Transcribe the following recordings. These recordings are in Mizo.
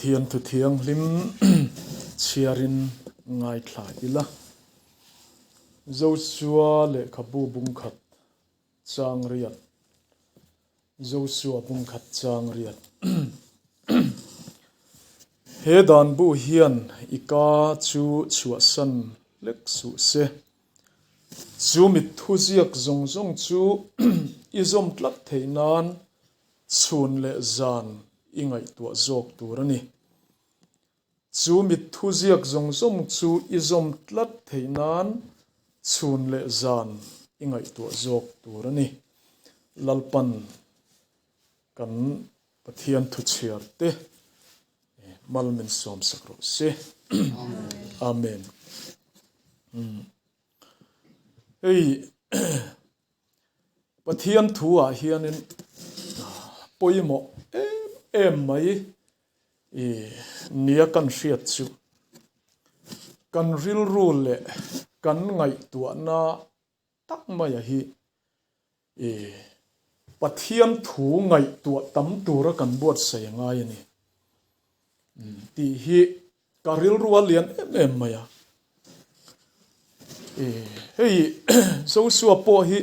Pathian thu thianghlim chhiarin ngaithla ila. Josua lehkhabu bungkhat chang riat Josua bungkhat chang riat He dan bu hian i ka chu chhuahsan hlek suh se. Chu mithu ziak zawng zawng chu i zawm tlat theih nan chhun leh zan i ngaihtuah zawk tur a ni. Chu mithu ziak zawng zawng chu i zawm tlat theih nan chhun leh zan i ngaihtuah zawk tur a ni. Lalpan kan Pathian thuchhiar te mal min sawm sak rawh se. Amen. Hei Pathian thu ah hianin pawimawh em em mai i nia kan hriat chu kan rilru leh kan ngaihtuahna tak maia hi i Pathian thu ngaihtuah tam tura kan buatsaih a ngai a ni tih hi ka rilru a lian em em mai a. I hei Joshua pawh hi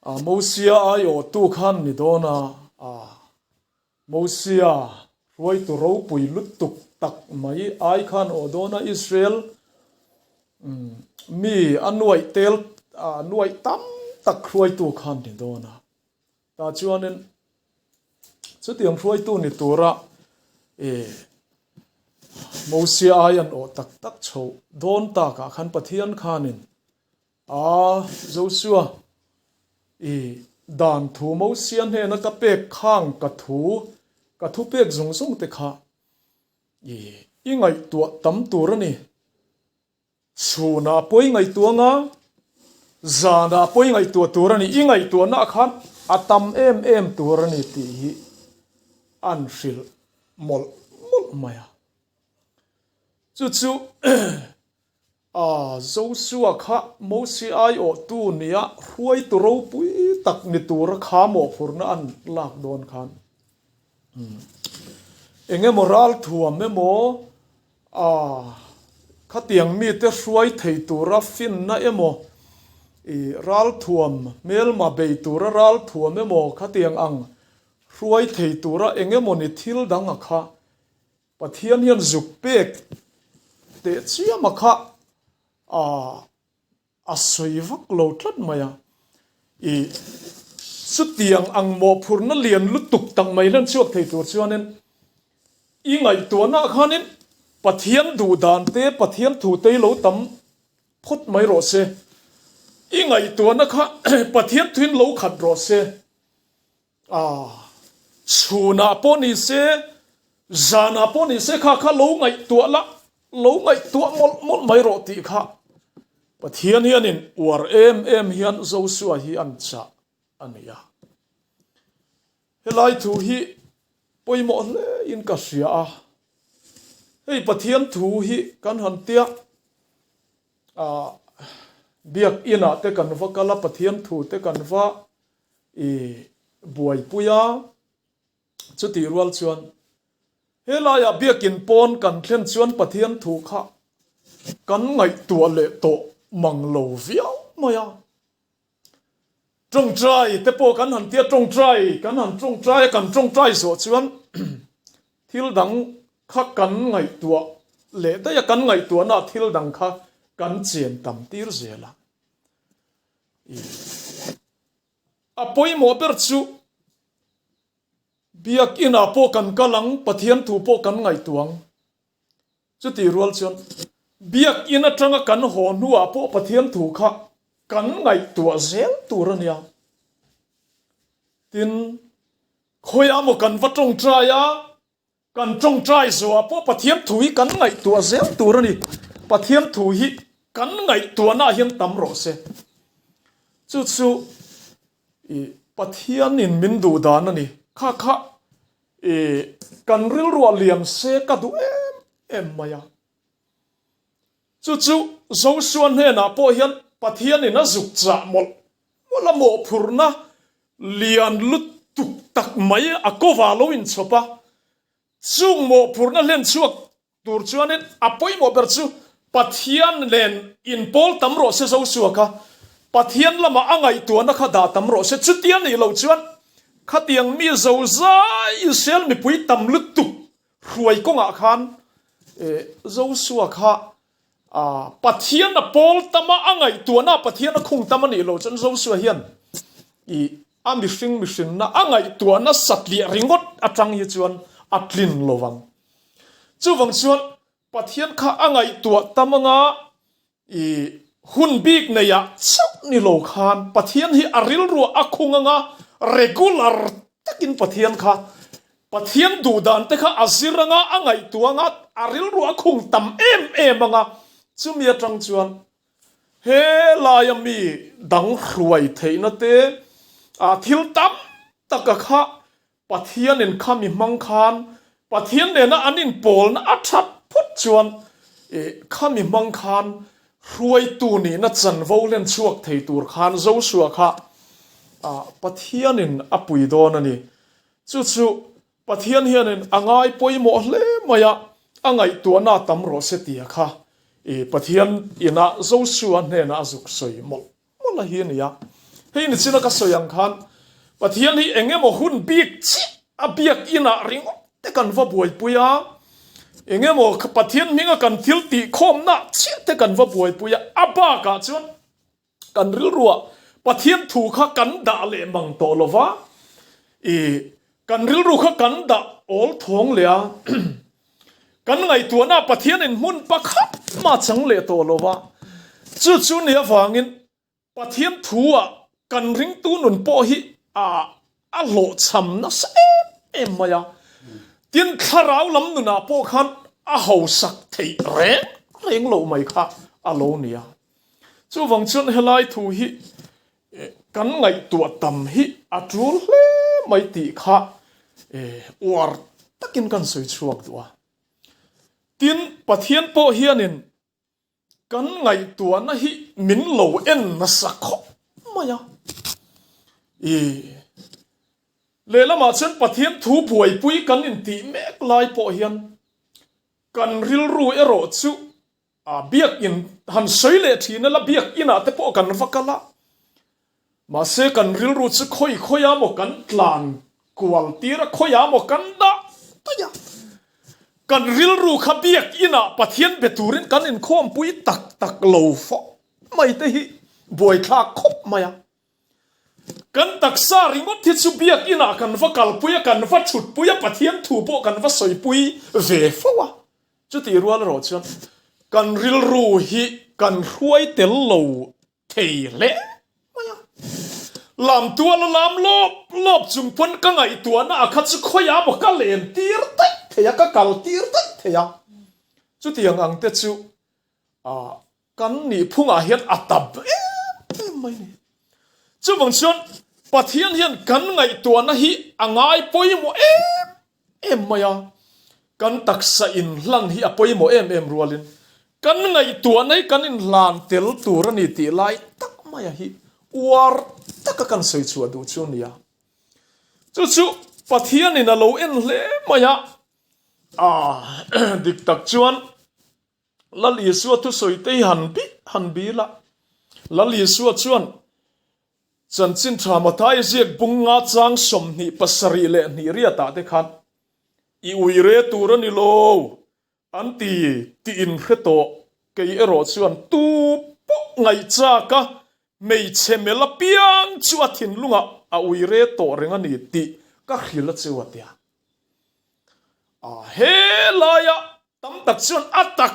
a Mosia aiawhtu khan ni dawn a, a Mosia hruaitu ropui lutuk tak mai ai khan aw dawn a Israel mi a nuaih tel a nuaih tam tak hruaitu khan ni dawn a. Tah chuanin chutiang hruaitu ni tura e Mosia ai an awh tak tak chho dawn takah khan Pathian khanin A, Joshua, i dan thu Mosia hnena ka pek khang ka thu, ka thu pek zawng zawng te kha i i ngaihtuah tam tur a ni. Chhunah pawh i ngaihtuah anga, zanah pawh i ngaihtuah tur a ni. I ngaihtuahna khan a tam em em tur a ni tih hi an hrilh mawlh mawlh mai a. Chu chu A, Joshua kha Mosi aiawhtu nia hruaitu ropui tak ni tura kha mawhphurhna an lak dawn khan eng emaw ralthuam emaw, a, khatiang mite hruai thei tura finna emaw, i ralthuam hmelma bei tura ralthuam emaw khatiang ang hruai thei tura eng emaw ni thil danga kha Pathian hian zuk pek teh chiam a kha a sawi vak lo tlat mai a. I chutiang ang mawhphurhna lian lutuk tak mai hlan chhuak thei tur chuanin i ngaihtuahna ah khanin Pathian duh dan te, Pathian thu te hi lo tam phawt mai rawh se. I ngaihtuahna kha Pathian thuin lo khat rawh se. A, chhunah pawh ni se, zanah pawh ni se kha kha lo ngaihtuah la, lo ngaihtuah mawlh mawlh mai rawh tih kha Pathian hianin uar em em hian Joshua hi an chah a ni a. Helai thu hi pawimawh hle in ka hria a, hei Pathian thu hi kan han tia a, biak inah te kan va kal a, Pathian thu te kan va I buaipui a, chutih rual chuan helaiah biakin pawn kan thlen chuan Pathian thu kha kan ngaihtuah leh tawh mang lo viau mai a. Tawngtai te pawh kan han tia tawngtai kan han tawngtai a, kan tawngtai zawh chuan thil dang kha kan ngaihtuah leh daih a, kan ngaihtuahna thil dang kha kan chen tam tir zel a. A pawimawh ber chu Biakinah pawh kan kal ang, Pathian thu pawh kan ngaihtuah ang. Chutih rual chuan Biakin atanga kan haw hnuah pawh Pathian thu kha kan ngaihtuah zel tur a nia. Tin, khawiah maw kan va tawngtai a, Kan tawngtai zawhah pawh Pathian thu hi kan ngaihtuah zel tur a ni. Pathian thu hi kan ngaihtuahnaah hian tam rawh se. Chu chu i Pathianin min duh dan a ni. Kha kha i kan rilruah liam se ka duh em em mai a. Chu chu Joshua hnenah pawh hian Pathianin a zuk chah mawlh mawlh a mawhphurhna lian lutuk tak mai a kawva lo inchhawp a. Chung mawhphurhna hlen chhuak tur chuanin a pawimawh ber chu Pathian nen inpawl tam rawh se Joshua kha Pathian lamah a ngaihtuahna kha dah tam rawh se. Chutia nih loh chuan khatiang mi zozai Israel mipui tam lutuk hruai kawngah khan Joshua kha Pathian a pawl tam a, a ngaihtuahna a Pathian a khung tam a nih loh chuan Joshua hian i a mihring mihrinna a ngaihtuahna satliah ringawt atang hi chuan a tlin lo vang. Chuvang chuan Pathian kha a ngaihtuah tam anga i hun bik neiah chauh ni lo khan Pathian hi a rilruah a khung anga regular takin Pathian kha Pathian duh dan te kha a zir anga a ngaihtuah anga a rilruah a khung tam em em anga chumi atang chuan he laia mi dang hruai theihna te ah thil tam taka kha Pathianin khami hmang khan Pathian nena an inpawlna a that phawt chuan khami hmang khan hruaitu nihna chanvo hlen chhuak thei tur khan Joshua kha Pathianin a pui dawn a ni. Chu chu Pathian hianin a ngai pawimawh hle mai a, a ngaihtuahna a tam rawh se tia kha Pathian ina Joshua hnenah a zuk sawi mawlh mawlh a hi a ni a. Hei ni china ka sawi ang khan Pathian hi eng emaw hun bik chiah a biak inah ringawt te kan va buaipui a, eng emaw Pathian hminga kan thil tih khawmna chiah te kan va buaipui a, a bakah chuan kan rilruah Pathian thu kha kan dah leh mang tawh lo va, i kan rilru kha kan dah awl thawng leh a, kan ngaihtuahna Pathianin hmun pakhat mah chang leh tawh lo va, chu chu ni avangin Pathian thu-ah kan ringtu nun pawh hi a a hlawhchham nasa em em mai a, tin thlarau lam nunah pawh khan a hausak theih reng reng loh mai kha a lo ni a. Chuvang chuan helai thu hi kan ngaihtuah tam hi a tul hle mai tih kha uar takin kan sawi chhuak duh a. Tin, Pathian pawh hianin kan ngaihtuahna hi min lo en nasa khawp mai a. I lehlamah chuan Pathian thu buaipui kan intih mek lai pawh hian kan rilru erawh chu A biakinn han sawi leh thin a la biakinah te pawh kan va kal a, mahse kan rilru chu khawi khawiah maw kan tlan kual tir a, khawiah maw kan dah daih a, kan rilru kha biakinah Pathian be turin kan inkhawmpui tak tak lo fawh mai te hi buaithlak khawp mai a. Kan taksa ringawt hi chu biakinah kan va kalpui a, kan va thutpui a, Pathian thu pawh kan va sawipui ve fo a. Chutih rual erawh chuan kan rilru hi kan hruai tel lo thei hle mai a. Lamtuala lam lawp lawp chung pawn ka ngaihtuahna a kha chu khawiah maw ka len tir daih thei a, ka kal tir daih thei a. Chutiang ang te chu kan nihphungah hian a tam em em mai a ni. Chuvang chuan Pathian hian kan ngaihtuahna hi a ngai pawimawh em em mai a, kan taksa inhlan hi a pawimawh em em rualin kan ngaihtuahna hi kan inhlan tel tur a ni tih lai tak maia hi uar taka kan sawi chhuah duh chu a ni a. Chu chu Pathianin a lo en hle mai a, dik tak chuan Lal Isua thusawi te hi han bih han bil a. Lal Isua chuan Chanchin Tha Mathai ziak bung nga chang 27 leh hnih riatah te khan i ui re tur a ni lo an ti tih in hre tawh. Kei erawh chuan tu pawh ngaihchak a hmeichhe mel apiang chu a thinlungah a ui re tawh reng a ni tih ka hrilh a cheu a tia. A he laia Tam tak chuan a tak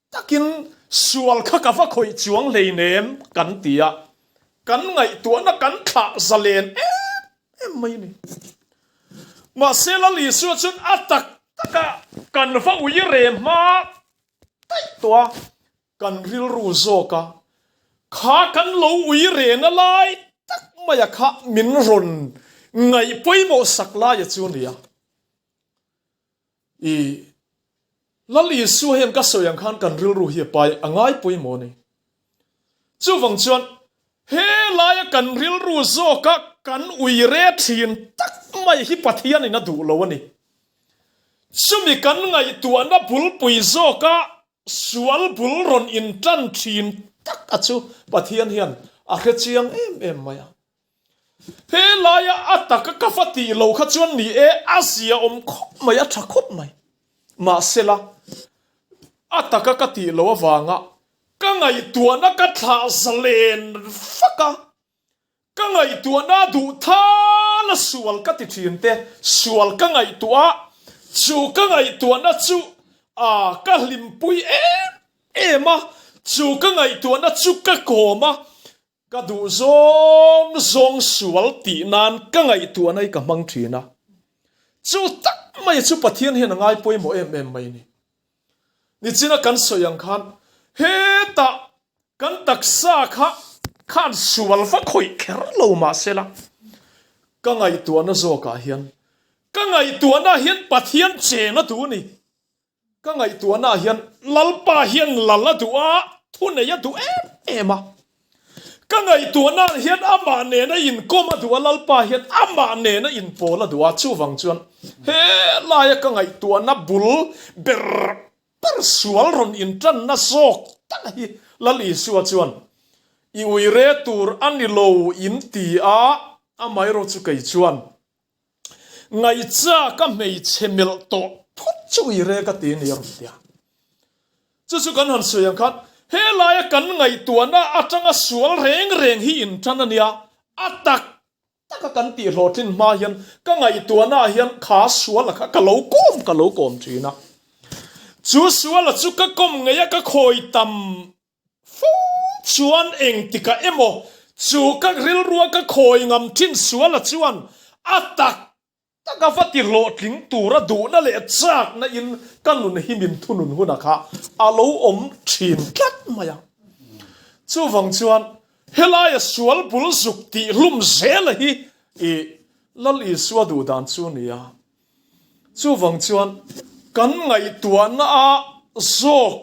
takin sual kha ka va khawih chuang hleinem kan ti a, kan ngaihtuahna kan thlah zalen em em mai a ni. Mahse Lal Isua chuan a tak taka kan va ui rem hma daih tawh a, kan rilru zawk a, kha kan lo ui rehna lai tak maia kha min rawn ngaih pawimawh sak laia chu a ni a. I Lal Isua hian ka sawi ang khan kan rilru hi a pai a ngai pawimawh a ni. Chuvang chuan he laia kan rilru zawka kan ui re thin tak mai hi Pathianin a duh lo a ni. Chumi kan ngaihtuahna bulpui zawka sual bul rawn intan thin tak a chu Pathian hian a hre chiang em em mai a. He laia a taka ka va tih lo kha chuan ni e, a zia awm khawp mai, a tha khawp mai. Mahsela, a taka ka tih loh avanga ka ngaihtuahna ka thlah zalen vak a, Ka ngaihtuahna duh thala sual ka ti thin te, sual ka ngaihtuah a, chu ka ngaihtuahna chu a ka hlimpui em em a, chu ka ngaihtuahna chu ka kawm a, ka duh zawng zawng sual tih nan ka ngaihtuahna hi ka hmang thin a. Chu tak mai chu Pathian hian a ngai pawimawh em em mai ni. Nichina kan sawi ang khan hetah kan taksa kha khan sual va khawih kher lo mah sela, ka ngaihtuahna zawkah hian ka ngaihtuahna hian Pathian cheng a duh a ni. Ka ngaihtuahna hian Lalpa hian lal a duh a, thunei a duh em em a. Ka ngaihtuahna hian amah nena inkawm a duh a, Lalpa hian amah nena inpawl a duh a, chuvang chuan he laia ka ngaihtuahna bul ber ber sual rawn intanna zawk tak hi Lal Isua chuan i uire tur a ni lo in ti a, amaherawh chu kei chuan Ngaihcha ka hmeichhe melh tawh phawt chu uire ka ti a ni a rawn ti a. Chu chu kan han sawi ang khan helaia kan ngaihtuahna atanga sual reng reng hi intan a nia, a tak taka kan tih hlawhtlin hma hian ka ngaihtuahna ah hian kha suala kha ka lo kawm ka lo kawm thin a. Chu suala chu ka kawm ngei a ka khawi tam Fo chuan engtikah emaw chu ka rilrua ka khawi ngam thin suala chuan a tak tak a va ti hlawhtling tura duhna leh chakna in ka nun hi min thunun huna kha a lo awm thin tlat mai a. Chuvang chuan helaia sual bul zuk tih hlum zela hi i Lal Isua duh dan chu a ni a. Chuvang chuan kan ngaihtuahna a zawk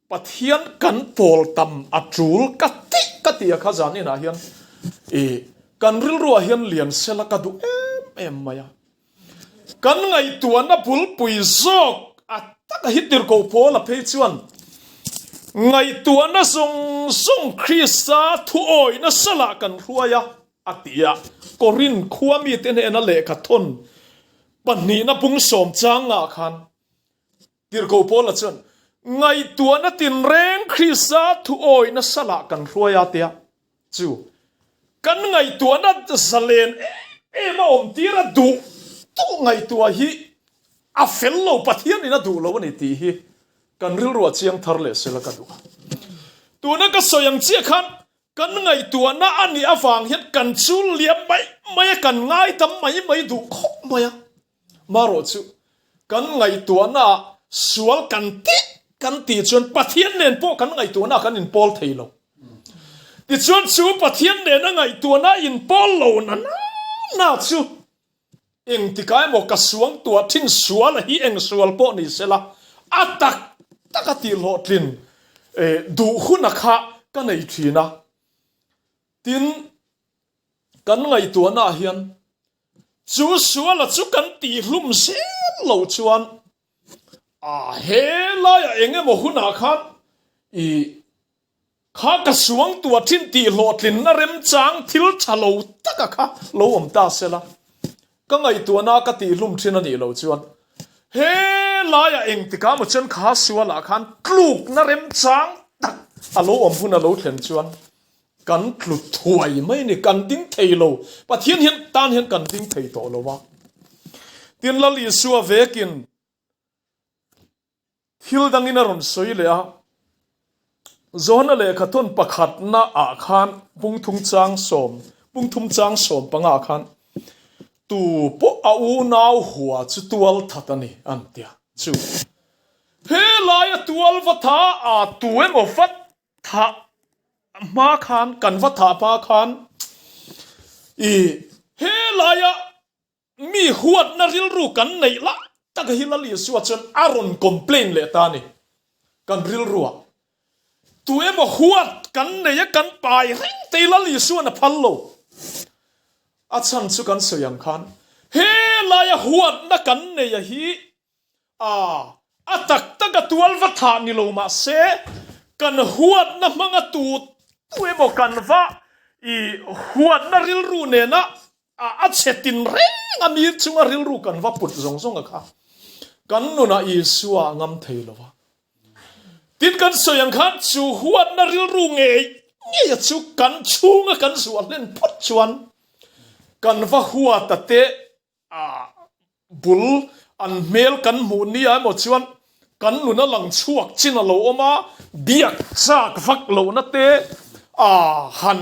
Pathian kan pawl tam a tul ka tih ka ti a kha zan inah hian i kan rilruah hian lian sela ka duh em em mai a. Kan ngaihtuahna bulpui zawk a taka hi tirhkoh pawl a phei chuan ngaihtuahna zawng zawng Krista thuawihna salah kan hruai a a ti a. Korinth khua mite hnena lehkha thawn pahnihna bungsawm changah khan Tirhkoh Paula chuan, Ngaihtuahna tinreng Krista thuawihna salah kan hruai a tia. Chu kan ngaihtuahna zalen em em a awm tir a duh duh ngaihtuah hi a fel lo, Pathianin a duh lo a ni tih hi kan rilru a chiang thar leh sela ka duh a. Tuna ka sawi ang chiah khan kan ngaihtuahna a nih avang hian kan chul liam mai mai a, kan ngaitam mai mai duh khawp mai a. Marawh chu kan ngaihtuahnaah sual kan tih kan tih chuan Pathian nen pawh kan ngaihtuahnaah kan inpawl thei lo. Tichuan chu Pathian nena ngaihtuahna inpawl lo na na chu engtikah emaw ka suangtuah thin sual a hi eng sual pawh ni sela a tak taka tihhlawhtlin duh huna kha ka nei thin a. Tin, kan ngaihtuahnaah hian chu suala chu kan tihhlum zel lo chuan a he laiah eng emaw hunah khan i kha ka suang tua thin tih hlawhtlinna remchang thil tha lo taka kha lo awm ta sela ka ngaihtuahna ka tihhlum thin a nih loh chuan he laiah engtikah emaw chuan kha sualah khan tlukna remchang tak a lo awm hun a lo thlen chuan Kan tlu thuai mai ni, kan ding thei lo. Pathian hian tan hian kan ding thei tawh lo a. Tin Lal Isua vekin thil dangin a rawn sawi leh a. Johana lehkha thawn pakhatna ah khan pungthum chang sawm, pungthum chang sawm panga ah khan tu pawh a unau hua chu tual that a ni an tia. Chu he laia tual va tha a tu emaw vat Thah hma khan, kan va thah hma khan i helaia mi huatna rilru kan neih lai tak hi Lal Isua chuan a rawn complain leh ta a ni. Kan rilruah tu emaw huat kan nei a, kan pai reng te hi Lal Isua'n a phal lo. A chhan chu kan sawi ang khan helaia huatna kan neih a hi. A, a tak tak a tual va thah ni lo mah se, kan huatna hmanga tu tu emaw kan va i huatna rilru nena a a chhe tin reng a mi chunga rilru kan va put zawng zawng a kha kan nunah Isua a ngam thei lo va. Tin kan sawi ang khan chu huatna rilru ngei ngei a chu kan chhunga kan zuah hlen phawt chuan kan va huat a te a bul an hmel kan hmuh nia emaw chuan kan nun a lang chhuak chin a lo awm a, biak chak vak lohna te a han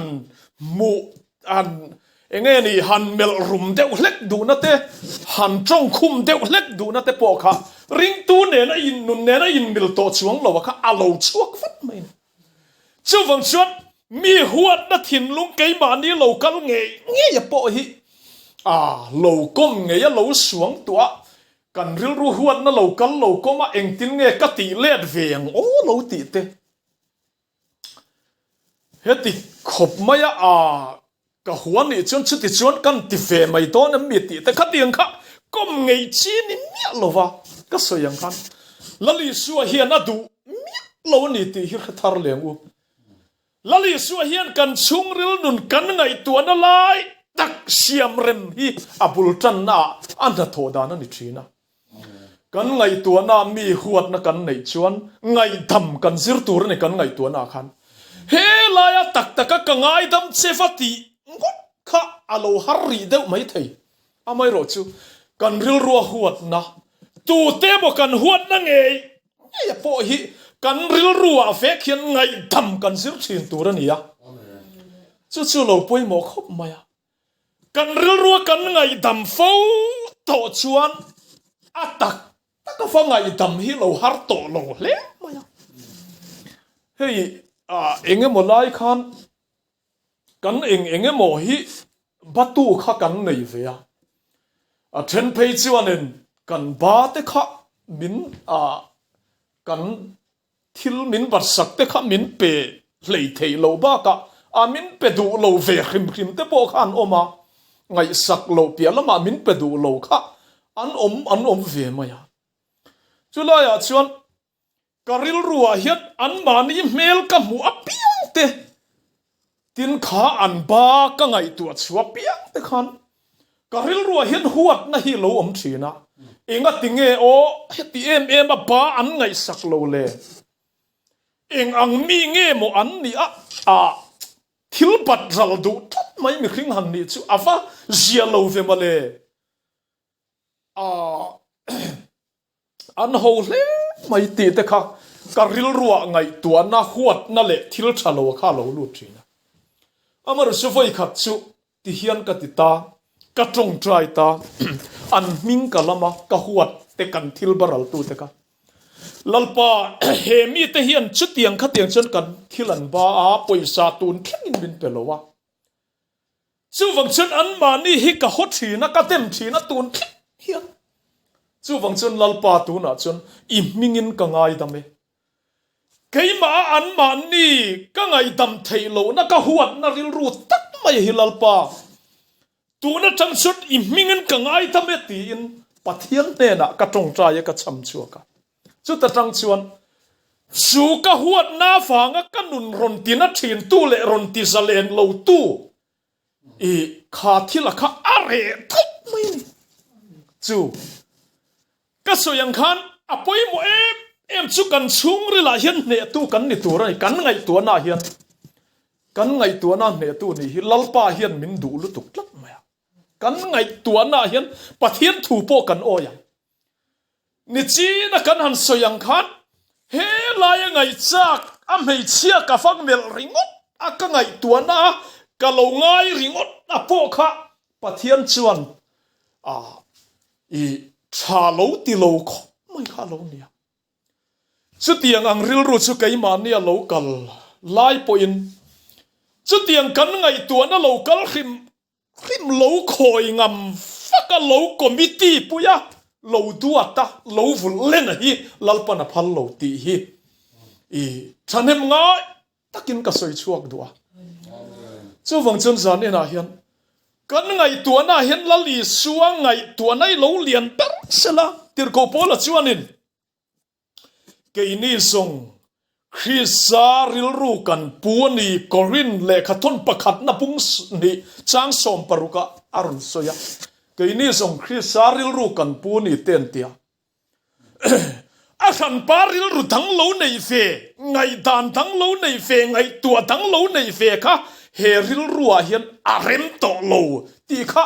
hmuh han eng nge ni han melh rum deuh hlek duhna te, han tawngkhum deuh hlek duhna te pawh kha ringtu nena in nun nena inmil tawh chuang lo a kha a lo chhuak vat mai a ni. Chuvang chuan mi huatna thinlung keimahni lo kal ngei ngei a pawh hi a lo kawm ngei a lo suang tuah kan rilru huatna lo kal lo kawm a engtin nge ka tih let ve ang aw lo tih te. Heti khawp mai a a ka hua nih chuan chuti chuan kan ti ve mai dawn em mi tih te khatiang kha kawm ngei chi ni miah lo va ka sawi ang khan Lal Isua hian a duh miah lo a ni tih hi hre thar leng u. Lal Isua hian kan chhungril nun kan ngaihtuahna lai tak siam rem hi a bul tanna ah a hnathawh dan a ni thin a. Kan ngaihtuahna mi huatna kan neih chuan ngaihdam kan zir tur a ni kan ngaihtuahna ah khan. He laia tak taka ka ngaidam che va tih ngawt kha a lo har rih deuh mai thei. Amaherawhchu kan rilrua huatna, tute emaw kan huatna ngei ngei a pawh hi kan rilruah vek hian ngaihdam kan zir thin tur a ni a. Chu chu lo pawimawh khawp mai a. Kan rilrua kan ngaihdam fo tawh chuan a tak tak a va ngaihdam hi lo har tawh lo hle mai a. Hei eng emaw lai khan kan eng eng emaw hi batu kha kan nei ve a. A then phei chuanin kan ba te kha min kan Thil min batsak te kha min pe hlei theih loh bakah a min pe duh lo ve hrim hrim te pawh kha an awm a, ngaihsak loh piah lamah min pe duh lo kha an awm an awm ve mai a. Chulaiah chuan ka rilruah hian anmahni hmel ka hmuh apiang te Tin kha an ba ka ngaihtuah chhuah piang te khan ka rilruah hian huatna hi lo awm thin a, engati nge aw heti em em a ba an ngaihsak lo le, eng ang mi nge maw an nih a, ah thil bat ral duh tlat mai mihring han nih chu a va zia lo ve mawle, ah. An ho hle mai tih te kha ka rilruah ngaihtuahna, huatna leh thil tha lo kha a lo lut thin a. Amaherawhchu vawi khat chu ti hian ka ti ta, ka tawngtai ta, an hming ka lam a, ka huat te kan thil baraltu te kha. Lalpa, he mite hian chutiang khatiang chuan kan thil an ba a, pawisa tun thlengin min pe lo a. Chuvang chuan anmahni hi ka haw thin a, ka dem thin a tun thleng hian. Chuvang chuan Lalpa tunah chuan i hmingin ka ngaidam e. Keimah a anmahni ka ngaihdam theih lohna ka huatna rilru tak mai hi Lalpa tun atang chuan i hmingin ka ngaidam e tiin Pathian hnenah ka tawngtai a ka cham chhuak a. Chuta tang chuan chu ka huatna avanga ka nun rawn tina thintu leh rawn ti zalen lotu i kha thila kha a reh thawk mai a ni. Chu ka sawi ang khan a pawimawh em em chu kan chhungrilah hian hnehtu kan ni tur a ni, kan ngaihtuahna hian kan ngaihtuahna hnehtu nih hi Lalpa hian min duh lutuk tlat mai a. Kan ngaihtuahna hian Pathian thu pawh kan awi ang. Nichina kan han sawi ang khan he laia ngaihchak a hmeichhia ka fak melh ringawt a ka ngaihtuahna a ka lo ngai ringawt a pawh kha Pathian chuan a i tha lo ti lo khawp mai kha a lo nia. Chutiang ang rilru chu keimahni a lo kal lai pawhin chutiang kan ngaihtuahna lo kal hrim Hrim lo khawi ngam fak a lo committee pui a lo duat a lo vulh len a hi Lalpan a phal lo tih hi i thahnem ngai takin ka sawi chhuak duh a. Chuvang chuan zan enah hian kan ngaihtuahna ah hian Lal Isua ngaihtuahna i lo lian ber sela Tirhkoh Paula chuanin. Keini zawng Krista rilru kan pu a ni, Korinth lehkhathawn pakhatna bung hnih chang 16 ah a rawn sawi a. Keini zawng Krista rilru kan pu a ni te an ti a. A hranpa rilru dang lo neih ve, ngaihdan dang lo neih ve, ngaihtuah dang lo neih ve kha he rilruah hian a rem tawh lo tih kha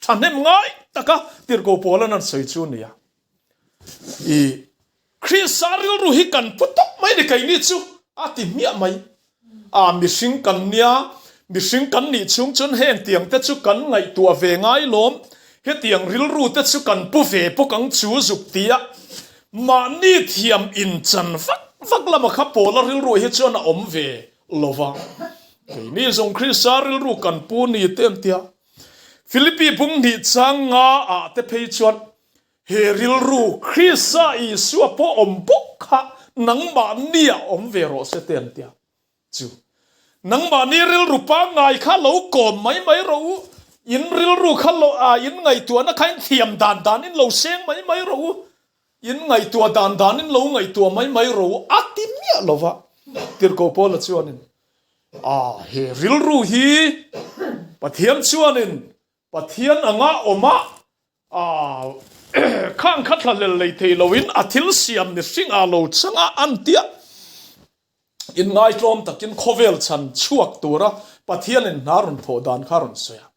thahnem ngai taka Tirhkoh Paula'n an sawi chu a ni a. I Krista rilru hi kan pu tawp mai ni keini chu a ti hmiah mai. A mihring kan nia, mihring kan nih chhung chuan heng tiang te chu kan ngaihtuah ve ngai lawm, hetiang rilru te chu kan pu ve bawk ang chu zuk tia mahni thiam inchan vak vak lama kha Paula rilru hi chuan a awm ve lo va. Keini zawng Krista rilru kan pu ni te an tia. Philippi bung hnih chang nga ah te phei chuan He rilru Krista Isua pawh awm bawk kha nangmahni ah awm ve rawh se te an tia. Chu nangmahni rilru pangngai kha lo kawm mai mai rawh u, in rilru kha lo ah in ngaihtuahna kha in thiam dan dan in lo seng mai mai rawh u, in ngaihtuah dan dan in lo ngaihtuah mai mai rawh u a ti miah lo va. Tirhkoh Paula chuanin ah he rilru hi Pathian chuanin Pathian anga awm a, khang kha thlahlel lei thei loin a thil siam mihring ah lo chang a an tia. Inngaitlawm takin khawvel chhan chhuak tura Pathianin hna rawn thawh dan kha rawn sawi a.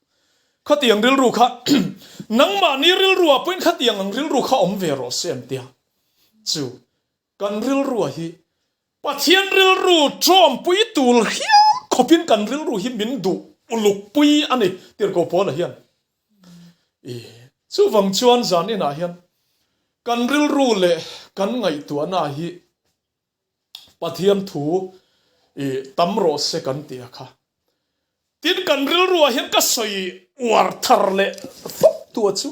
Khatiang rilru kha nangmahni rilru ah pawhin khatiang ang rilru kha awm ve rawh se an tia. Chu Kan rilrua hi Pathian rilru ṭawmpui tul hial khawpin kan rilru hi min duh uluk pui a ni, Tirhkoh Paula hian. I chuvang chuan zan inah hian kan rilru leh kan ngaihtuahna hi Pathian thu i tam rawh se kan ti a kha. Tin, kan rilruah hian ka sawi uar thar leh fawk tu a chu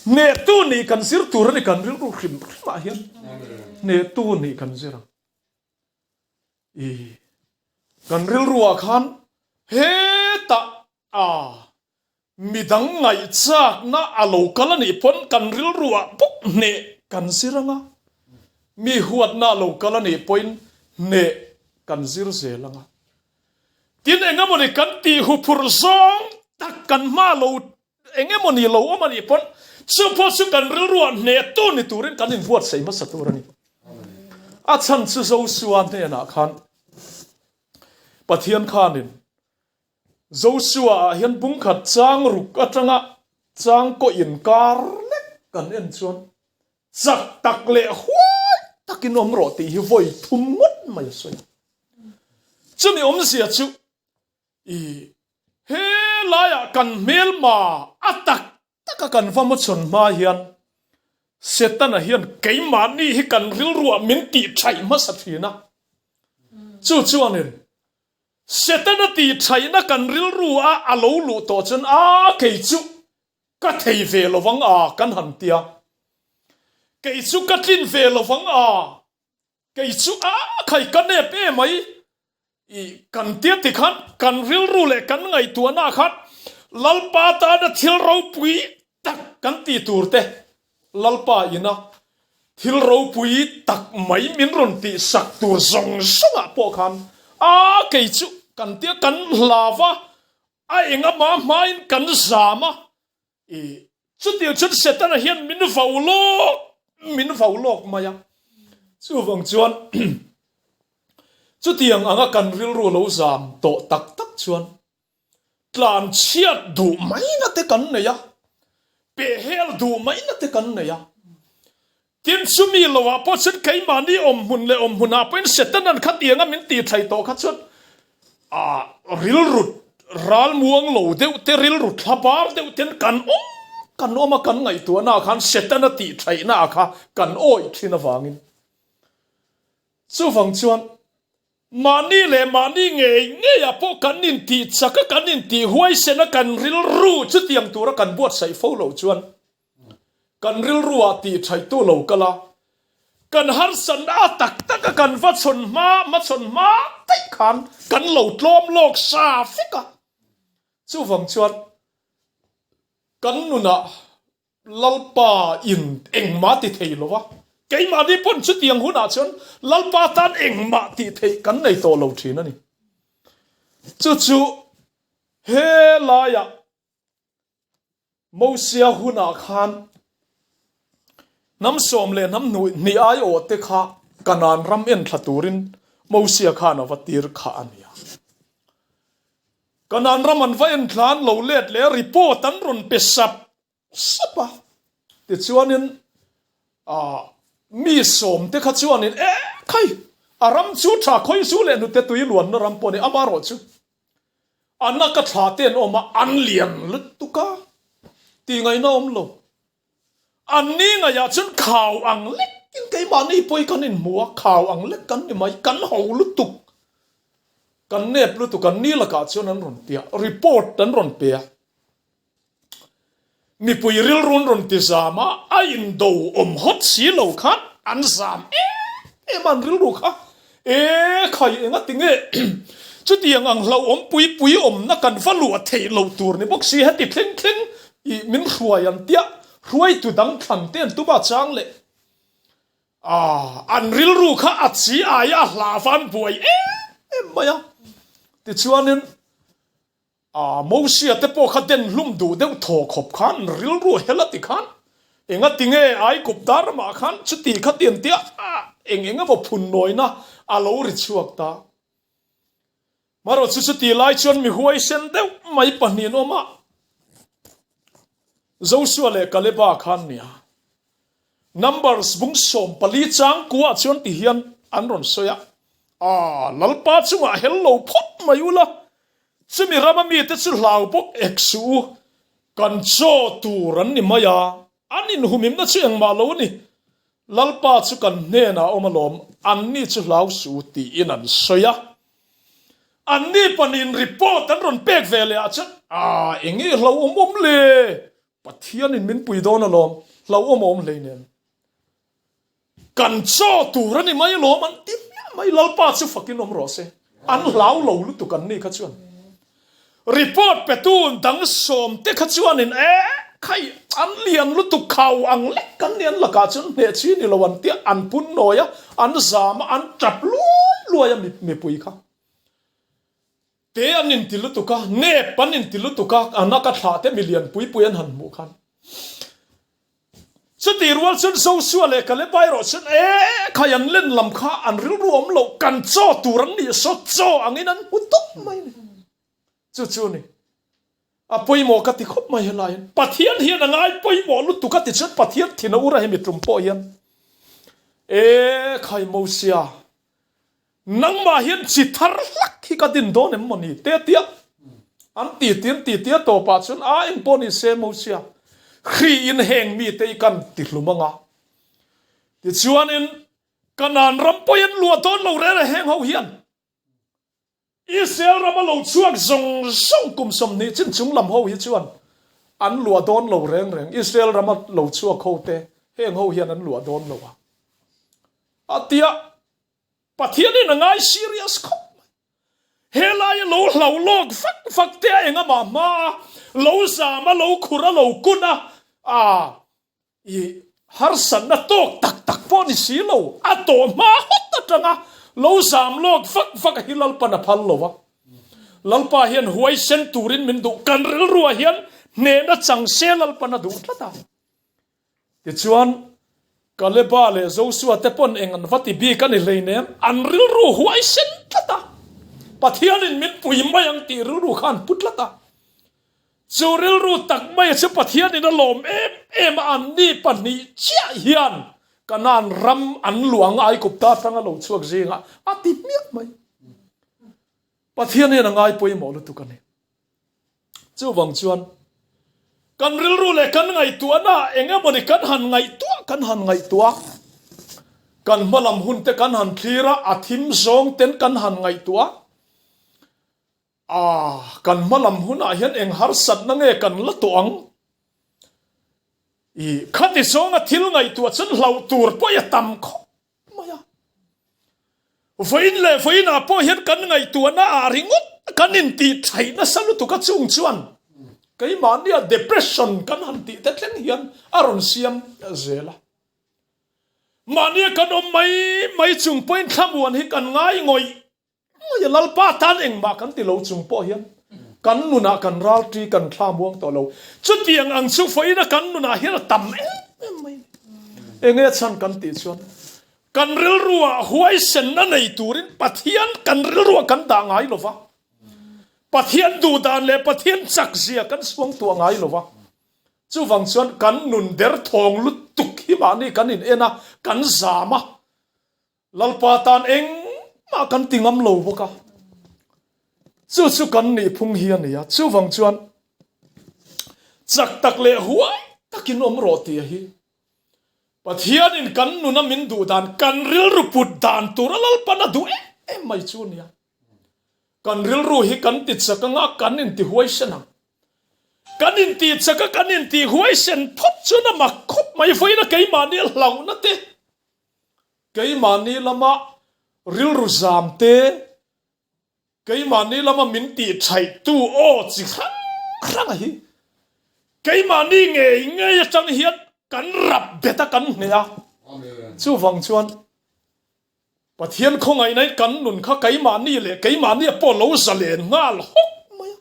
hnehtu nih kan zir tur a ni, kan rilru hrim hrimah hian hnehtu nih kan zir ang. I kan rilruah khan hetah a midang ngaihchakna a lo kal a nih pawn kan rilruah bawk hneh kan zir ang a, mi huatna a lo kal a nih pawhin hneh kan zir zel ang a. Tin, engemawni kan tih huphurh zawng tak kan hma lo engemawni lo awm a nih pawn chu pawh chu kan rilruah hnehtu ni turin kan inbuatsaih hmasa tur a ni. A chhan chu Josua hnenah khan Pathian khanin Josua ah hian bungkhat chang ruk atanga chang kaw inkar lek kan en chuan chak tak leh huai takin awm rawh tih hi vawi thum ngawt mai a sawi a. Chumi awmzia chu i he laiah kan hmelma a tak taka kan va hmachhawn hma hian Setana hian keimahni hi kan rilruah min tih thaih hmasa thin a. Chu chuanin Setana tih thaihna kan rilru a a lo luh tawh chuan a kei chu Ka thei ve lo vang a kan han tia. Kei chu ka tlin ve lo vang a. Kei chu a khai ka nep e mai. I kan tia ti khan kan rilru leh kan ngaihtuahna ah khan Lalpa tana thil ropui tak kan ti tur te Lalpa ina thil ropui tak mai min rawn tih sak tur zawng zawng ah pawh khan a kei chu kan tia kan hlau a A eng ama hmain kan zam a, i chutiang chuan Setana hian min vau lawk, min vau lawk mai a. Chuvang chuan chutiang anga kan rilru lo zam tawh tak tak chuan tlan chhiat duh maina te kan nei a, pehhel duh maina te kan nei a. Tin, chumi loah pawh chuan keimahni awmhmun leh awmhmunah pawhin Setanan khatianga min tih thlai tawh kha chuan ah rilru ralmuang lo deuh te, rilru thla bar deuh ten kan awm kan awm a, kan ngaihtuahna ah khan Setana tih thaihna ah kha kan awih thin avangin. Chuvang chuan mahni leh mahni ngei ngeiah pawh kan intih chak a, kan intih huaisen a, kan rilru chutiang tura kan buatsaih fo loh chuan Kan rilruah tih thaihtu lo kal a, kan harsatna a tak tak a kan va chhawn hma, hmachhawn hma daih khan kan lo tlawm lawk sa vek a. Chuvang chuan kan nunah Lalpa in engmah ti thei lo a. Keimahni pawn chutiang hunah chuan Lalpa tan engmah tih theih kan nei tawh lo thin a ni. Chu chu he laiah Mosia hunah khan hnam sawm leh hnam hnih aiawh te kha Kanaan ram enthla turin Mosia khan a va tir kha a nia. Kanaan ram an va enthla an lo let leh a report an rawn pe sap sap a. Tichuanin mi sawm te kha chuanin e khai a ram chu tha khawi chu leh hnute tui luanna ram pawh a ni amaherawhchu A na ka thla te an awm a, an lian lutuk a, tih ngaihna awm lo. An ni ngaihah chuan khau ang lekin keimahni pawh hi kan inhmu a, khau ang lek kan ni mai, kan ho lutuk, kan nep lutuk, an ni lakah chuan an rawn ti a, report an rawn pe a. Mipui rilrun rawn ti zam a, a indo awm hawt si lo khan an zam em em a, an rilru kha e khai enga tinge chutiang ang hlauhawm pui pui awmna kan va luah theih loh tur ni bawk si heti thleng thleng i min hruai an tia hruaitu dang thlan te an tum a chang leh a an rilru kha a chi aia a hla van buai em em mai a tichuanin A Mosia te pawh kha den hlum duh deuh thaw khawp khan rilru hel a ti khan enga tinge Aigupta ramah khan chuti kha ti an tia eng eng emaw phun nawina a lo ri chhuak ta. Marawh chu chuti lai chuan mi huaisen deuh mai pahnihin awm a, Joshua leh Kaleba khan nia. Numbers bung 14 chang kuah chuan ti hian an rawn sawi a, A Lalpa chungah hel lo phawt mai ula, chumi rama mite chu hlau bawk ek suh u, kan chaw tur an ni mai a, an inhumimna chu engmah lo a ni, Lalpa chu kan hnenah a awm alawm, anni chu hlau suh u tiin an sawi a. Anni pahnihin report an rawn pek ve leh ah chuan, A eng nge hlauhawm awm le? Pathianin min pui dawn alawm, hlauhawm a awm hleinem. Kan chaw tur a ni mai alawm an ti hmiah mai, Lalpa chu fakin awm rawh se. An hlau lo lutuk an ni kha chuan. Report petu dang sawm te kha chuanin e khai an lian lutuk khau ang lek kan ni an lakah chuan hneh chi ni lo an tia an pun nawi a, an zam a, an tap luai luai a mipui kha. Te an inti lutuk a, nep an inti lutuk a, a naka thlah te milian pui pui an han hmuh khan. Chutih rual chuan Joshua leh Kaleba erawh chuan e khai an len lam kha an rilru awm loh kan chaw tur an nih saw chaw angin an hmu tawp mai a ni. Chu chu a ni. A pawimawh ka ti khawp mai helai hian. Pathian hian a ngai pawimawh lutuk a ti chuan Pathian thin a ur a hemi tum pawh hian e khai Mosia Nangmah hian chi thar hlak hi ka din dawn em mawni te tia an ti ti an ti tia tawpah chuan a eng pawh ni se Mosia hri in heng mite hi kan ti hlum anga tichuanin Kanaan ram pawh an luah dawn lo reng a heng ho hian Israel rama lo chhuak zawng zawng kum 20 chin chung lam ho hi chuan an luah dawn lo reng reng Israel rama lo chhuak ho te heng ho hian an luah dawn lo a a tia Pathianin a ngai serious khawp mai. Helaia lo hlau lawk vak vak te a engama hma a, lo zam a, lo khur a, lo kun a, a i harsatna tawk tak tak pawh ni si lo, a tawh hma hawt atanga lo zam lawk vak vak a hi Lalpan a phal lo a. Lalpa hian huaisen turin min duh, kan rilruah hian hnehna chang se Lalpan a duh tlat a. Tichuan, Kaleba leh Josua te pawn eng an va ti bik a ni hleinem, an rilru huaisen tlat a, Pathianin min pui mai ang tih rilru kha an pu tlat a. Chu rilru tak maia chu Pathianin a lawm em em a, anni pahnih chiah hian Kanaan ram an luang a, Aigupta atanga lo chhuak zingah a ti hmiah mai. Pathian hian a ngai pawimawh lutuk a ni. Chuvang chuan kan rilru leh kan ngaihtuahna eng emawni kan han ngaihtuah kan han ngaihtuah kan hmalam hun te kan han thlir a, a thim zawng ten kan han ngaihtuah a, kan hmalam hunah hian eng harsatna nge kan la tawh ang? I khati zawnga thil ngaihtuah chuan hlauh tur pawh i a tam khawp mai a. Vawiin leh vawiinah pawh hian kan ngaihtuahna ah ringawt kan intih thaih nasa lutuk a chung chuan keimahnia depression kan han tih te thleng hian a rawn siam zel a. Mahnia kan awm mai mai chung pawhin thlamuan hi kan ngai ngawih ngawih a, Lalpa tan engmah kan ti lo chung pawh hian kan nunah kan ralṭi kan thlamuang tawh lo. Chutiang ang chu vawiina kan nunah hian a tam em em mai a ni. Enge chhan kan tih chuan kan rilruah huaisenna nei turin Pathian kan rilruah kan dah ngai lo va, Pathian duhdan leh Pathian chakzia kan suangtuah ngai lo va. Chuvang chuan kan nun derthawng lutuk hi mahni kan in en a, kan zam a, Lalpa tan engmah kan ti ngam lo bawk a. Chu chu kan nihphung hi a ni a, chuvang chuan chak tak leh huai takin awm rawh tih hi Pathianin kan nuna min duh dan, kan rilru put dan tura Lalpan a duh em em mai chu a ni a. Kan rilru hi kan ti chak anga kan inti huaisen ang. Kan inti chak a kan inti huaisen phawt chuan a mak khawp mai vawiin a keimahni hlauhna te, keimahni lama rilru zam te, Keimahni lama min tih thaihtu aw chi hrang hrang a hi. Keimahni ngei ngei atang hian kan rap bet a kan hneh a. Chuvang chuan Pathian khawngaihna in kan nun kha keimahni leh keimahni a pawh lo zalen nghal hawk mai a.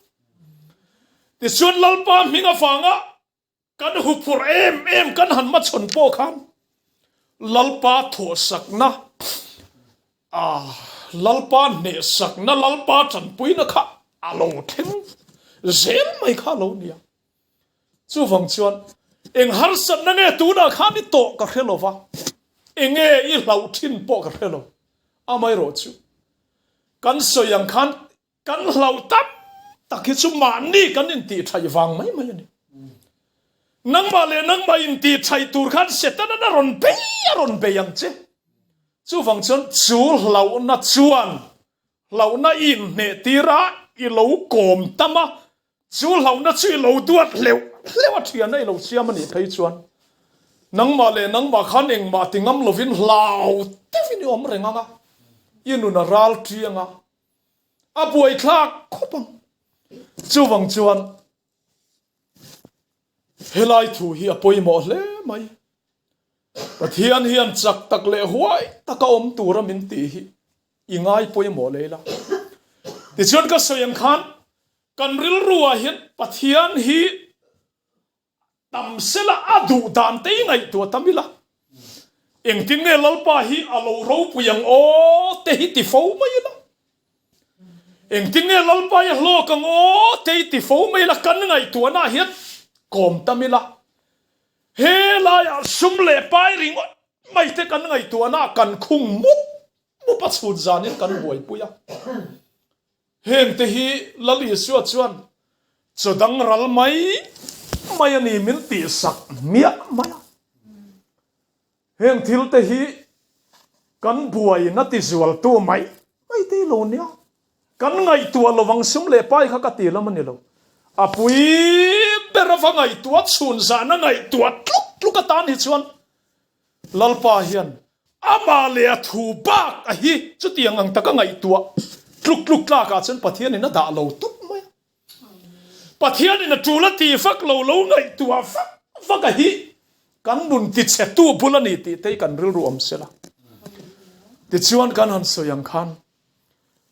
Tichuan Lalpa hming avanga Kan huphurh em em kan han hmachhawn pawh khan Lalpa thawhsakna, Lalpa hnehsakna, Lalpa tanpuina kha a lo thleng zel mai kha a lo nia. Chuvang chuan eng harsatna nge tunah khan i tawh ka hre lo va, enge i hlauh thin pawh ka hre lo. Amaherawhchu kan sawi ang khan Kan hlauh tak tak hi chu mahni kan intihṭhaih vang mai mai a ni. Nangmah leh nangmah intihṭhaih tur khan Setanan a rawn bei a rawn bei ang che. Chuvang chuan chu hlauhna chuan hlauhna i inhneh tir a, i lo kawm tam a, chu hlauhna chu i lo duat hleuh hleuh a thiana i lo siam a nih phei chuan nangmah leh nangmah khan engmah ti ngam lovin hlau deuhin i awm reng ang a, i nun a ral ṭiang a. A buaithlak khawp ang. Chuvang chuan helai thu hi a pawimawh hle mai. Pathian hian chak tak leh huai taka awm tura min tih hi i ngai pawimawh lei la. Tichuan ka sawi ang khan kan rilruah hian Pathian hi Tam sela a duh dan te i ngaihtuah tam ila. Engtin nge Lalpa hi a lo ropui ang aw te hi ti fo mai ila. Engtin nge Lalpa hi a hlawk ang aw te hi ti fo mai ila kan ngaihtuahna ah hian kawm tam ila. He laiah sum leh pai ringawt mai te kan ngaihtuahna ah kan khung mup mup a chhun zanin kan buaipui a. Hengte hi Lal Isua chuan chaw dang ral mai mai a ni min tihsak hmiah mai a. Heng thilte hi kan buaina tizualtu mai mai te lo nia. Kan ngaihtuah lovang sum leh pai kha ka ti lam a ni lo. A pui ber ava ngaihtuah chhun zahna ngaihtuah tluk tluk atan hi chuan Lalpa hian amah leh a thu bak a hi chutiang ang taka ngaihtuah tluk tluk tlakah chuan Pathianin a dah lo tawp mai a. Pathianin a tul a tih vak lo lo ngaihtuah vak vak a hi kan nun tichhetu bul a ni tih te hi kan rilru awm sela. Tichuan kan han sawi ang khan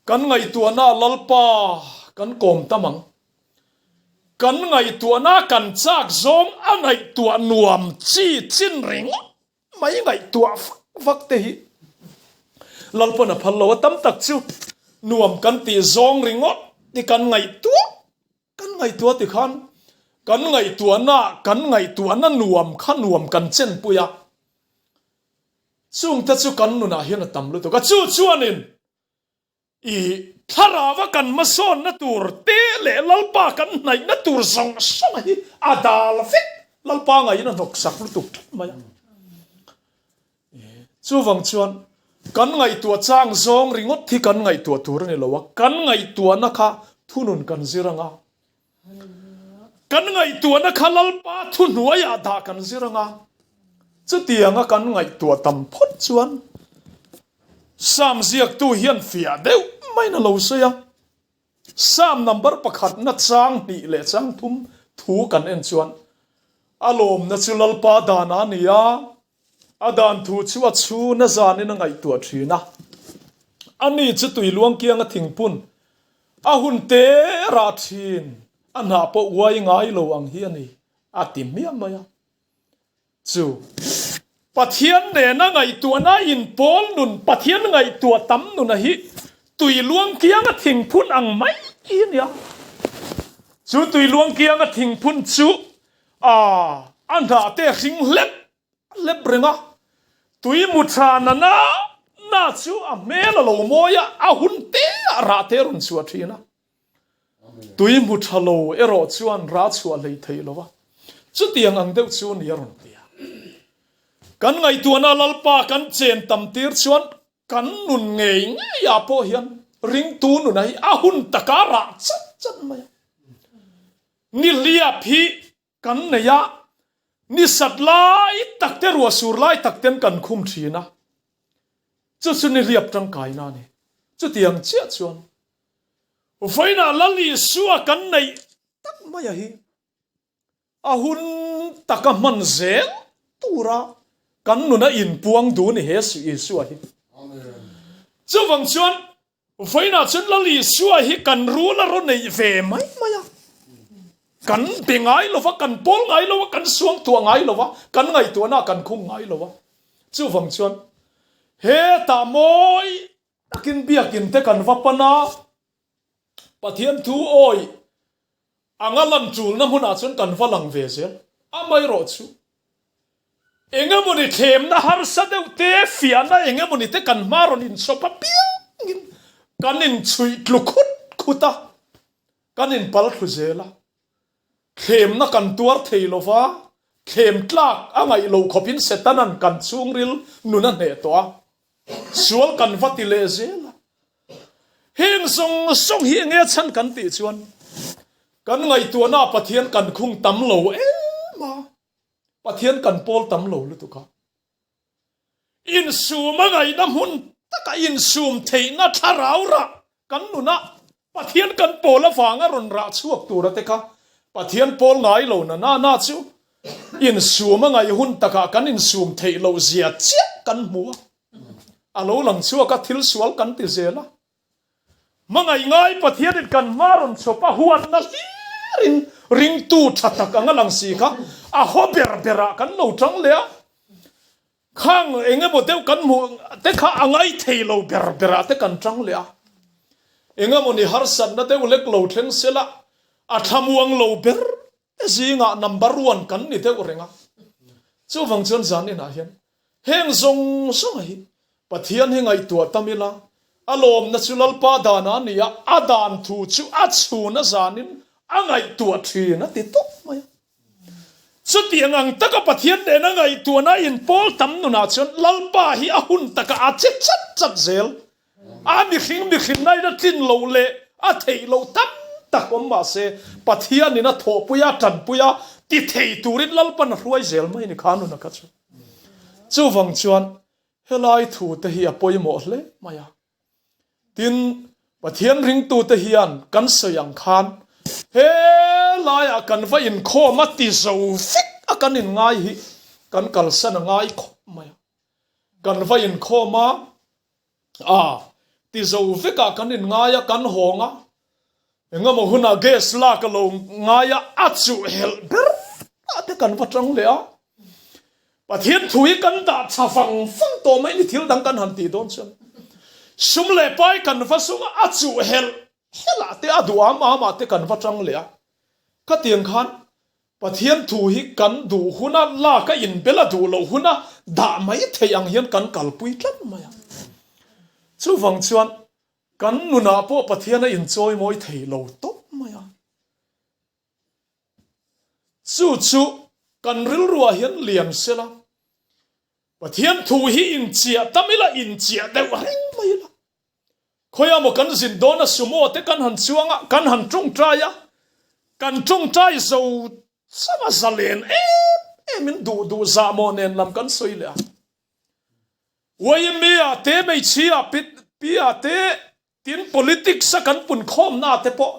kan ngaihtuahna Lalpa kan kawm tam ang. Kan ngaihtuahna kan chak zawng a ngaihtuah nuam chi chin ringawt mai ngaihtuah vak vak te hi Lalpawn a phal lo a, tam tak chu nuam kan tih zawng ringawt hi kan ngaihtuah kan ngaihtuah ti khan kan ngaihtuahna kan ngaihtuahna nuam kha nuam kan chenpui a, chungte chu kan nunah hian a tam lutuk a, chu chuanin I thlarava kan hmasawnna tur te leh Lalpa kan hnaihna tur zawng zawng hi a dal vek. Lalpa ngaiin a hnawksak lutuk tlat mai a. Chuvang chuan kan ngaihtuah chang zawng ringawt hi kan ngaihtuah tur a ni lo a, kan ngaihtuahna kha thunun kan zir ang a. Kan ngaihtuahna kha Lalpa thuhnuaiah dah kan zir ang a, chutianga kan ngaihtuah tam phawt chuan Psalm ziaktu hian fiah deuh maiin a lo sawi a. Psalm number pakhatna chang hnih leh chang thum thu kan en chuan a lawmna chu Lalpa danah a ni a. A dan thu chu a chhun a zanin a ngaihtuah thin a. Ani chu tui luang kianga thingphun a hun te rah thin, a hnah pawh uai ngai lo ang hi a ni, a ti hmiah mai a. Chu Pathian nena ngaihtuahna inpawl nun, Pathian ngaihtuah tam nuna hi tui luang kianga thingphun ang mai hi a nia. Chu tui luang kianga thingphun chu a a hnah te hring hlep hlep reng a, tui mu tha na na na chu a hmel a lo mawi a, a hun te ah rah te a rawn chhuah thin a. Tui hmu tha lo erawh chuan rah chhuah hlei thei lo a, chutiang ang deuh chu ni a rawn ti a. Kan ngaihtuahna Lalpa kan chen tam tir chuan kan nun ngei ngei ah pawh hian ringtu nuna hi a hun taka rah chat chat mai a. Nihliap hi kan nei a, ni sat lai tak te ruah sur lai tak ten kan khum thin a, chu chu nihliap tangkaina a ni. Chutiang chiah chuan vawiinah Lal Isua kan neih tak maia hi a hun taka hman zel tura kan nuna inpuang duh ni he Isua hi. Chuvang chuan Vawiinah chuan Lal Isua hi kan rul a rawn neih ve mai mai a. Kan be ngai lo va, kan pawl ngai lo va, kan suangtuah ngai lo va, kan ngaihtuahna ah kan khung ngai lo va. Chuvang chuan hetah mawi takin biakin te kan va pan a, Pathian thu awi anga lan tulna hmunah chuan kan va lang ve zel. Amaherawhchu Engemawni thlemna harsa deuh te, fiahna engemawni te kan hma rawn inchawp apiangin kan inchhuih tlu khut khut a, kan inpal thlu zel a. Thlemna kan tuar thei lo va, thlem tlak a ngaih loh khawpin Setanan kan chhungril nun a hneh tawh a, sual kan va ti leh zel a. Heng zawng zawng hi enge chhan kan tih chuan kan ngaihtuahna Pathian kan khung tam lo em a. Pathian kan pawl tam lo lutuk a, insum a ngaihna hmun taka insum theihna thlarau rah kan nunah Pathian kan pawl avanga rawn rah chhuak tura te kha Pathian pawl ngai lo na na na chu insum a ngaih hun takah kan insum theih loh zia chiah kan hmu a, a lo lang chhuak a thil sual kan ti zel a. Hmangaih ngai Pathianin kan hma rawn chawp a huatna hlirin ringtu tha tak anga lang si kha a haw ber berah kan lo tang leh a, khang eng emaw deuh kan hmuh te kha a ngai thei lo ber berah te kan tang leh a, eng emaw ni harsatna deuh lek lo thleng sela a thlamuang lo ber te zingah number one kan ni deuh reng a. Chuvang chuan zan inah hian heng zawng zawng hi Pathian hi ngaihtuah tam ila, a lawmna chu Lalpa danah a ni a, a dan thu chu a chhun a zanin a ngaihtuah thin a ti tawp mai a. Chutiang ang taka Pathian nena ngaihtuahna inpawl tam nunah chuan Lalpa hi a hun takah a che chat chat zel. A mihring mihrinnain a tlin loh leh a theih loh tam tak awm mah se, Pathianin a thawhpui a, tanpui a, ti thei turin Lalpan a hruai zel mai a ni kha nuna kha chu. Chuvang chuan helai thu te hi a pawimawh hle mai a. Tin, Pathian ringtute hian kan sawi ang khan helaiah kan va inkhawm a ti zo vek a kan inngai hi kan kalsan a ngai khawp mai a. Kan va inkhawm a, A, ti zo vekah kan inngai a, kan hawng a, engemaw hunah gas lak a lo ngai a, a chuh helh ber ah te kan va tang leh a. Pathian thu hi kan dah tha vang vang tawh mai ni thil dang kan han tih dawn chuan. Sum leh pai kan va sung a, a chuh helh helh ah te a duh am am ah te kan va tang leh a. Khatiang khan Pathian thu hi kan duh huna lak a inbel a duh loh huna dah mai theih ang hian kan kalpui tlat mai a. Chuvang chuan kan nunah pawh Pathian a inchawi mawi thei lo tawp mai a. Chu chu kan rilruah hian lian sela, Pathian thu hi inchiah tam ila, inchiah deuh reng mai ila. Khawiah maw kan zin dawn a sumo te kan han chuang a, kan han tawngtai a, kan tawngtai zo chauh a zalen em em in duh duh zah maw nen lam kan sawi leh a. Yma ah te hmeichhia ah pi ah te tin politics a kan pun khawmna ah te pawh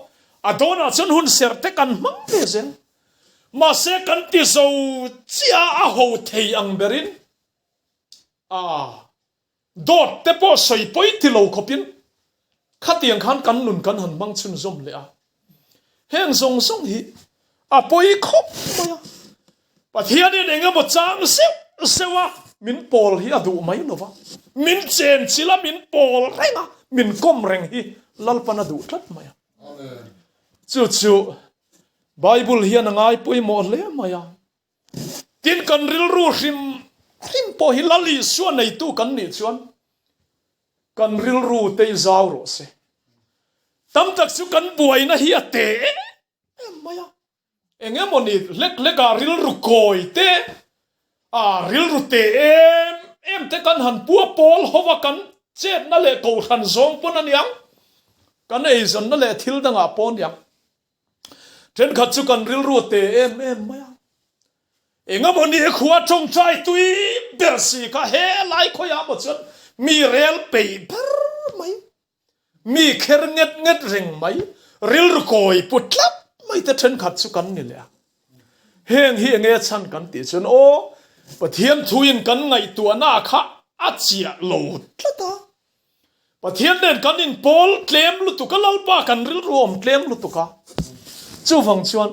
a dawnah chuan hun serh te kan hmang ve zel. Mahse kan ti zo chiah a ho thei ang berin. A dawt te pawh sawi pawi ti lo khawpin khatiang khan kan nun kan han hmang chhunzawm leh a. Heng zawng zawng hi a pawi khawp mai a. Pathianin eng emaw chang zeuh zeuh a min pawl hi a duh mai lo va, min chen chilh a min pawl reng a, min kawm reng hi Lalpan a duh tlat mai a. Chu chu Bible hian a ngai pawimawh hle mai a. Tin, kan rilru hrim hrim pawh hi Lal Isua neitu kan nih chuan kan rilru te i zau rawh se. Tam tak chu kan buaina hi a te em em mai a. Eng emaw ni hlek hlekah rilru kawi te, a rilru te em em te kan han pua pawl ho a, kan chetna leh kohhran zawng pawn a niang, kan eizawnna leh thil dangah pawh a niang. Thenkhat chu kan rilru a te em em mai a, engemaw ni khua tawngtai tui ber si kha he lai khawiah maw chuan mi rel peih ber mai, mi kher nget nget reng mai, rilru kawi put tlat mai te thenkhat chu kan ni leh a. Heng hi enge chhan kan tih chuan aw, Pathian thuin kan ngaihtuahna kha a chiah lo tlat a, Pathian nen kan inpawl tlem lutuk a, Lalpa kan rilru awm tlem lutuk a. Chuvang chuan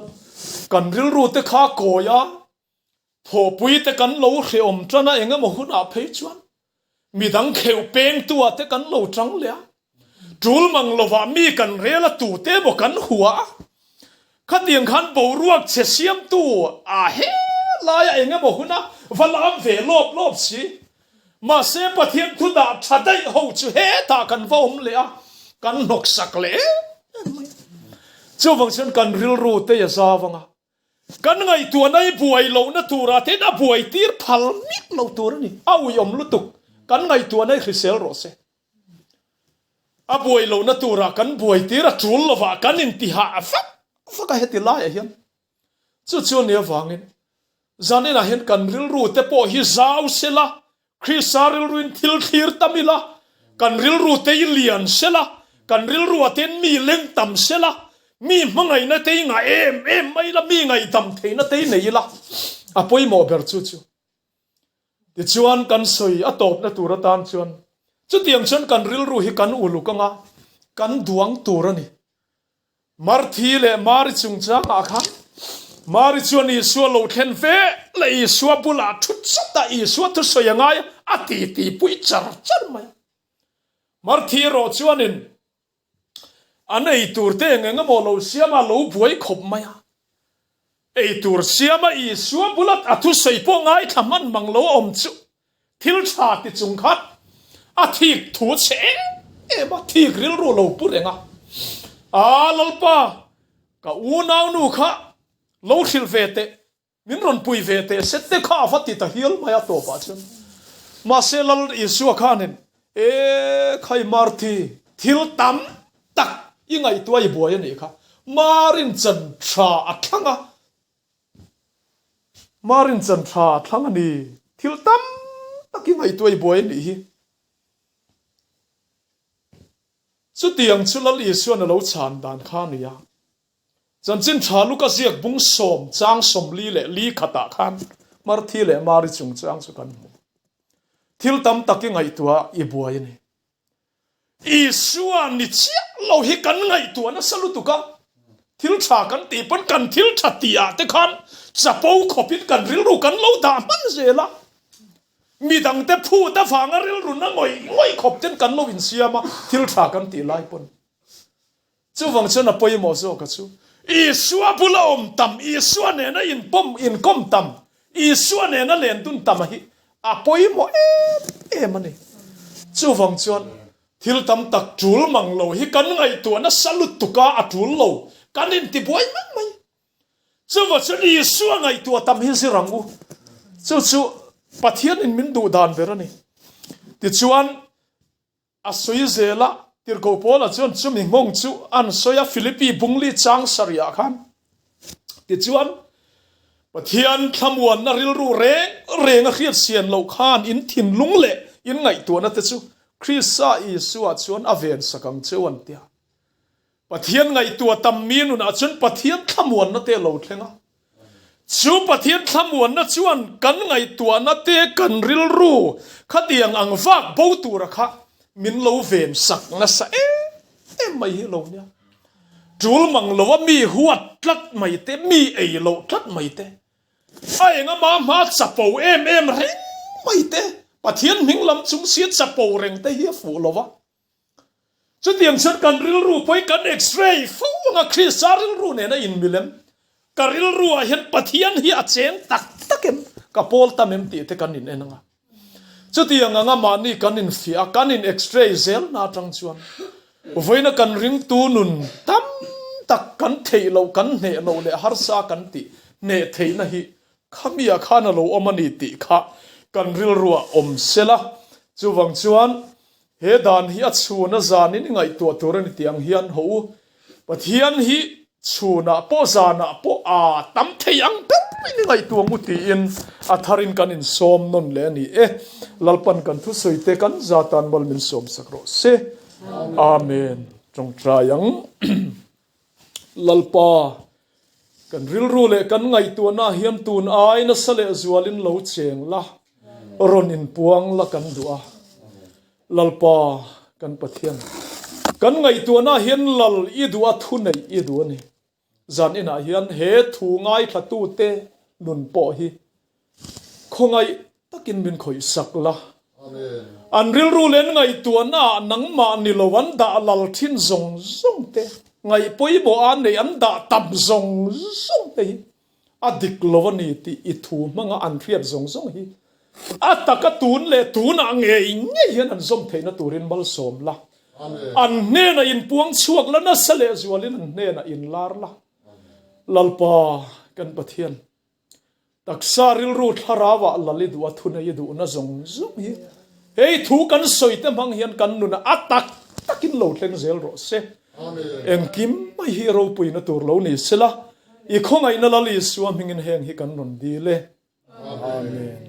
kan rilru te kha kawi a, thawhpui te kan lo hrehawm tan a, eng emaw hunah phei chuan midang kheuh pengtu ah te kan lo tang leh a, tul mang lovah mi kan rel a tute emaw kan hua a. Khatiang khan boruak chhe siamtu a he laia eng emaw huna va lam ve lawp lawp si. Mahse Pathian thu dah tha daih ho chu hetah kan va awm leh a, kan hnawksak leh em em mai. Chuvang chuan kan rilru te a zau ang a, kan ngaihtuahna i buai lohna turah te hian a buai tir phal miah lo tur a ni. A uiawm lutuk, kan ngaihtuahna i hrisel rawh se. A buai lohna turah kan buai tir a tul lovah kan intihah vak vak a heti laiah hian. Chu chu a nih avangin zaninah hian kan rilru te pawh hi zau sela, Krista rilruin thil thlir tam ila, kan rilru te hi lian sela, kan rilruah te hian mi leng tam sela, mi hmangaihna te hi ngah em em mai ila, mi ngaihdam theihna te hi nei ila, a pawimawh ber chu chu. Tichuan kan sawi a tawpna tur atan chuan chutiang chuan kan rilru hi kan uluk anga kan duang tur a ni. Marthi leh Mari chungchangah khan Mari chuan Isua lo thlen ve leh Isua bulah thu chata Isua thusawi a ngai a ti ti pui char char mai a. Marthi erawh chuanin An ei tur te eng eng emaw lo siam a, lo buai khawp mai a. Ei tur siam a Isua bula a thusawi pawh ngaithla hman mang lo a awm chu thil tha ti chung khan a thik thu chhe em em a, thik rilru lo pu reng a. Aa Lalpa, ka unaunu kha lo hrilh ve teh. Min rawn pui ve teh se te kha a va ti ta hial mai a tawpah chuan. Mahse Lal Isua khanin, E khai Marthi, thil tam tak i ngaihtuah i buai a nih kha. Marin chan tha a thlang a, Marin chan tha a thlang a ni. Thil tam tak i ngaihtuah i buai a nih hi. Chutiang chu Lal Isuan a lo chhan dan kha a ni a. Chanchin tha Luka ziak bung sawm chang 44 leh li khatah khan Marthi leh Mari chungchang chu kan hmu. Thil tam tak i ngaihtuah i buai a ni. Isua ni chiah lo hi kan ngaihtuah nasa lutuk a, thil tha kan tih pawn kan thil tha tih ah te khan chapo khawpin kan rilru kan lo dah hman zel a. Midangte phut avanga rilru na ngawih ngawih khawp ten kan lo insiam a, thil tha kan tih lai pawn. Chuvang chuan a pawimawh zawk a chu Isua bula awm tam, Isua nena inpawm, inkawm tam, Isua nena len dun tam a hi a pawimawh em em a ni. Chuvang chuan thil tam tak tul mang lo hi kan ngaihtuah nasa lutuk a, a tul lo, kan intibuai mai mai. Chuvang chuan Isua ngaihtuah tam hi zir ang u. Chu chu Pathianin min duh dan ber a ni. Tichuan, A sawi zel a, Tirhkoh Paula chuan chumi nghawng chu an sawi a, Philippi bungli chang sarihah khan. Tichuan, Pathian thlamuanna rilru reng reng a hriat sian loh khan in thinlung leh in ngaihtuahna te chu Krista Isua chuan a ven sak ang cheu an ti a. Pathian ngaihtuah tam mi nunah chuan Pathian thlamuanna te a lo thleng a. Chu Pathian thlamuanna chuan kan ngaihtuahna te kan rilru khatiang ang vak bo tura kha min lo ven sak nasa em em mai hi lo nia. Tul mang lo a mi huat tlat mai te, mi ei loh tlat mai te, a enga mah hma chapo em em reng mai te, Pathian hming lam chung sia chapo reng te hi a fuh lo va. Chutiang chuan kan rilru pawhin kan x-ray fo anga Krista rilru nena inmilem, ka rilruah hian Pathian hi a cheng tak tak em, ka pawl tam em tih te kan in en anga. Chutiang anga mahni kan infiah a, kan in x-ray zel na atang chuan vawiina kan ringtu nun tam tak kan theih loh, kan hneh loh leh harsa kan tih hneh theihna hi Khamiah khan a lo awm a ni tih kha kan rilruah awm sela, chuvang chuan he dan hi a chhun a zanin i ngaihtuah tur a ni tih ang hian haw u. Pathian hi chhunah pawh zanah pawh a tam thei ang ber in i ngaihtuah ngu tiin a tharin kan insawm nawn leh a ni e. Lalpan kan thusawi te kan za tan mal min sawm sak rawh se. Amen. Tawngtai ang. Lalpa, kan rilru leh kan ngaihtuahna hian tun ai nasa leh zualin lo cheng la, rawn inpuang la kan duh a. Lalpa, kan Pathian, kan ngaihtuahna hian lal i duh a, thu neih i duh a ni. Zan inah hian he thu ngaithlatute nun pawh hi Khawngaih takin min khawih sak la. An rilru leh an ngaihtuahna ah nangmah ni lo an dah lal thin zawng zawng te, ngaih pawimawh a neih an dah tam zawng zawng te hi a dik lo a ni tih i thu hmanga an hriat zawng zawng hi a taka tun leh tunah ngei ngei hian an zawm theihna turin malsawm la. An hnenah inpuang chhuak la nasa lehzualin an hnenah inlar la. Lalpa kan Pathian. Taksa rilru thlarauah lal i duh a, thunei i duhna zawng zawng hi hei thu kan sawi te hmang hian kan nunah a tak takin lo thleng zel rawh se. Engkim mai hi ropuina tur lo ni sela, i khawngaihna Lal Isua hmingin heng hi kan rawn dil e. Amen.